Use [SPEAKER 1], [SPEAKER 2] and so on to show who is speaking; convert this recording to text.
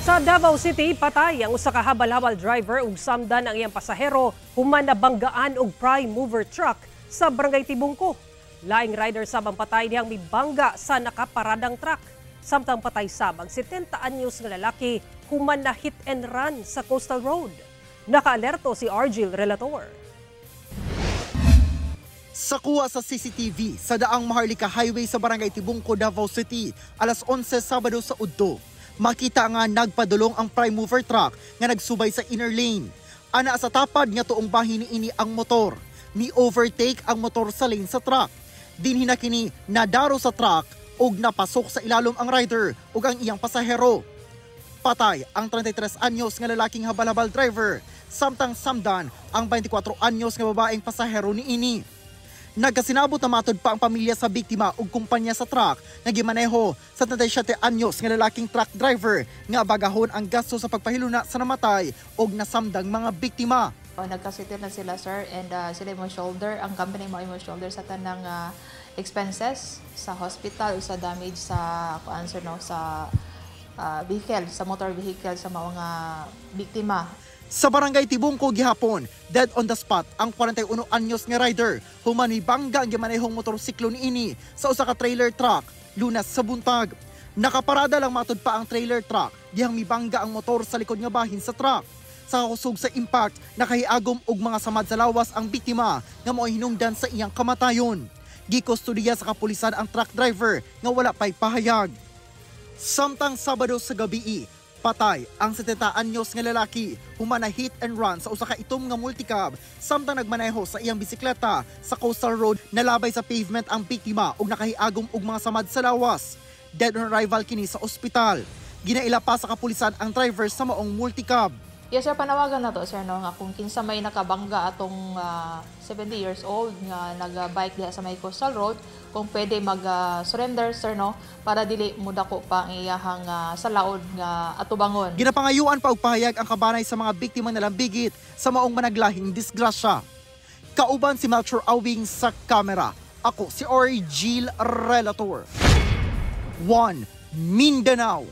[SPEAKER 1] Sa Davao City, patay ang usa ka habal-habal driver ug samdan ang iyang pasahero human nabanggaan og prime mover truck sa Barangay Tibungko. Laing rider sab ang patay dihang mibangga sa nakaparadang truck. Samtang patay sab ang 70 anyos nga lalaki human na hit and run sa Coastal Road. Nakaalerto si Argil Relator.
[SPEAKER 2] Sa kuha sa CCTV sa daang Maharlika Highway sa Barangay Tibungko, Davao City, alas 11 Sabado sa udto, makita nga nagpadulong ang prime mover truck nga nagsubay sa inner lane. Ana sa tapad nga tuong bahin niini ang motor. Mi overtake ang motor sa lane sa truck. Dinhi na kini nadaro sa truck ug napasok sa ilalom ang rider ug ang iyang pasahero. Patay ang 33 anyos nga lalaking habal-habal driver, samtang samdan ang 24 anyos nga babaeng pasahero niini. Nagkasinabot na matod pa ang pamilya sa biktima ug kumpanya sa truck nga gimaneho sa 37 anyos nga lalaking truck driver nga bagahon ang gasto sa pagpahiluna sa namatay ug nasamdang mga biktima.
[SPEAKER 3] Oh, nagkasettle na sila, sir, and sila mo shoulder, ang company mo mo shoulder sa tanang expenses sa hospital o sa damage sa kuan, sir, no, sa vehicle, sa motor vehicle sa mga biktima.
[SPEAKER 2] Sa Barangay Tibungko gihapon, dead on the spot ang 41 anyos nga rider human mibangga ang gimanehong motorsiklo niini sa usa ka trailer truck Lunes sa buntag. Nakaparada lang matud pa ang trailer truck dihang mibangga ang motor sa likod nga bahin sa truck. Sa kusog sa impact, nakahiagom og mga samad sa lawas ang biktima nga mao'y hinungdan sa iyang kamatayon. Gikustudiya sa kapulisan ang truck driver nga wala pa'y pahayag. Samtang Sabado sa gabi, patay ang 70 anyos nga lalaki human na hit and run sa usa ka itom nga multicab samtang nagmaneho sa iyang bisikleta sa Coastal Road. Nalabay sa pavement ang biktima ug nakahiagom og mga samad sa lawas. Dead on arrival kini sa ospital. Ginaila pa sa kapulisan ang driver sa maong multicab.
[SPEAKER 3] Yes sir, panawagan na to, sir, no, nga kung kinsa may nakabangga atong 70 years old nga nag-bike diha sa may Coastal Road, kung pwede mag-surrender, sir, no, para dili mudako pa ang iyahang sa laod nga atubangon.
[SPEAKER 2] Ginapangayuan pa og pahayag ang kabanay sa mga biktima nalambigit sa maong managlahing disgrasya. Kauban si Melchor Awing sa kamera. Ako si Orgil Relator. 1 Mindanao.